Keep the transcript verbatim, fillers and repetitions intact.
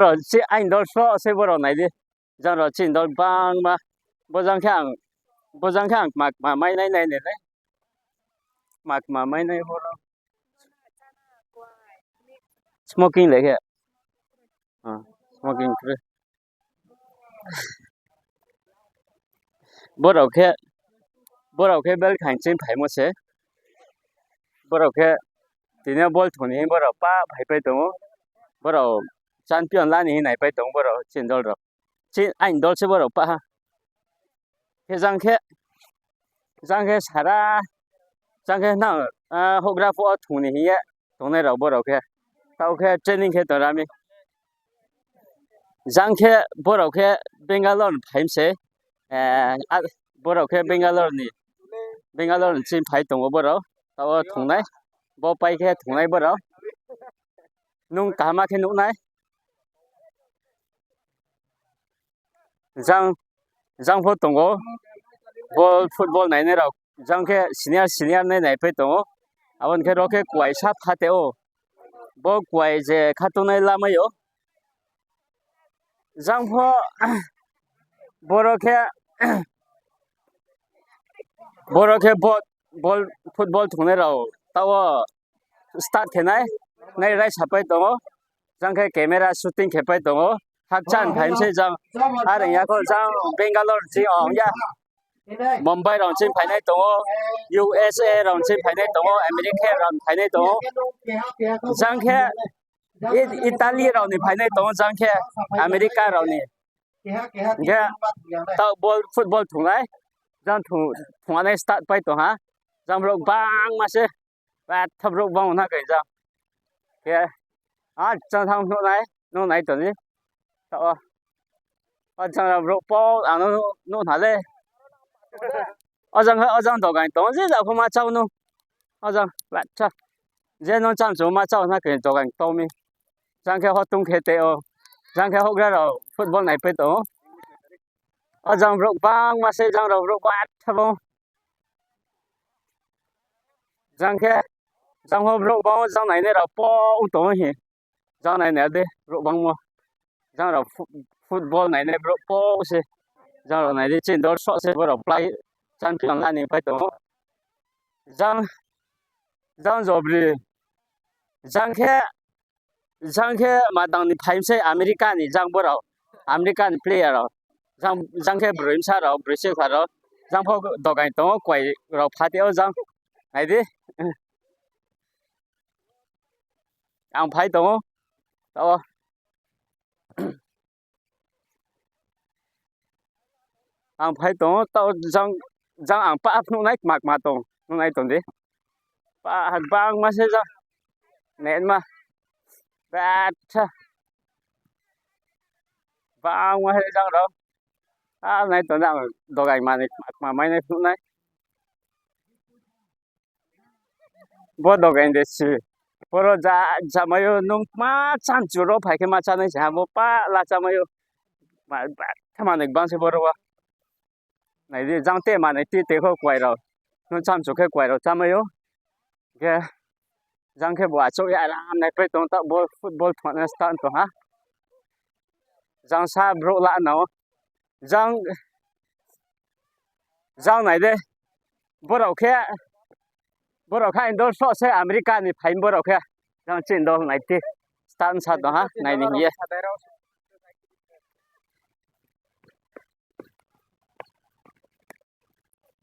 Bro, si ain dol so se bro nai di. Jang ro chin dol bang ma. Bo jang khe ang, bo jang khe ang mak ma mai nai nai ne le. Mak ma mai nai bro. Smoking le khe. Ah, smoking free. Borok khe, borok khe bel khainching phaimo se. Borok khe tini bol thoni borok pa phaipai tongo. Borok champion lani hinwi naipai tongo borok chin dol rok. Chin ain dol se borok pa ha. Khe jang khe, jang khe sara, jang khe nang, ah, houhgra pho thongni hiye tongnai rok borok khe. Tao khe training khe tongrami. Jang khe borok khe Bangalore ni phaim se, eh, ah, borok khe Bangalore ni, Bangalore ni chin phai tongo borok. Tao thongnai, bo pai khe thongnai borok. Nung kaham khe nuknai. Jang, jang pho tongo. Bol, football nainai rok. Jang khe senior, senior nai naipai tongo. Aboni khe ro khe kuai sap kha teo. Bo kuai je khatungnai lamaio. Jang pho borok khe, borok khe bo-, bol, football thongnai rok. Tao start khenai, nai rai sapai tongo. Jang khe camera shooting khepai tongo. Hakchan phaimse jang, areng yako jang Bangalore jing ong ya. Mumbai rong jing phainai tongo, U S A rong jing phainai tongo, America rong phainai tongo. Jang khe I-, Italy rong ni phainai tongo, jang khe America rong ni. Ge, tao bol, football thongnai. Jang thong, thongnai start pai tong ha. Jang borok bang ma se. Ba, thabrok bang na kai ja. Ke. A, chang thang no nai, no nai to ni. Ta o. A, chang ra brok po, a, no, no na le. A, jang, a, jang dogai to, je da ko ma chao no. A, jang, ba, cha. Je no chang chu ma chao na kai dogai to mi. Jang ke ho tung ke te o. Jang ke ho gra ro, football nai pe to. A, jang brok bang ma se jang ro brok ba thabrok. Jang khe, jang ho borok bang jang nainai rok po ong tong hi. Jang nainai de borok bang mo. Jang rok fu-, football nainai borok po se. Jang rok nai de chin dor so se borok plai chan pion la ni pai tongo. Jang, jang jobri. Jang khe, jang khe madang ni phaim se America ni jang borok. America ni player rok. Jang, jang khe broi msa rok, broi se kha rok. Jang pho dogai tongo, koi rok phatio jang. Nai di. Ang phai tongo. Tao. Ang phai tongo, tao jang, jang ang pa phnuh nai mak ma tong. Nung nai tong di. Pa bang ma se jang. Nen ma. Ba cha. Bang ma se jang ro. A nai tong jang dogai ma nai mak ma mai nai phnuh nai. Bo dogai de si. Boro ja, jamayo nung ma chan churo phai khe ma chanai sa bo pa la chamayo. Ma, ba, thamani bang se boro wa. Nai di jang te mane ti te kho kwai rao. Nung cham chu khe kwai rao chamayo. Ge jang khe bo achuk ya ram nai pe tong ta bol football thon na start to ha. Jang sa bro la no. Jang, jang nai de. Borok khe, borok khe indol so se America ni phaim borok khe. Jang chin dol nai ti. Start sa to ha, nai ni ye.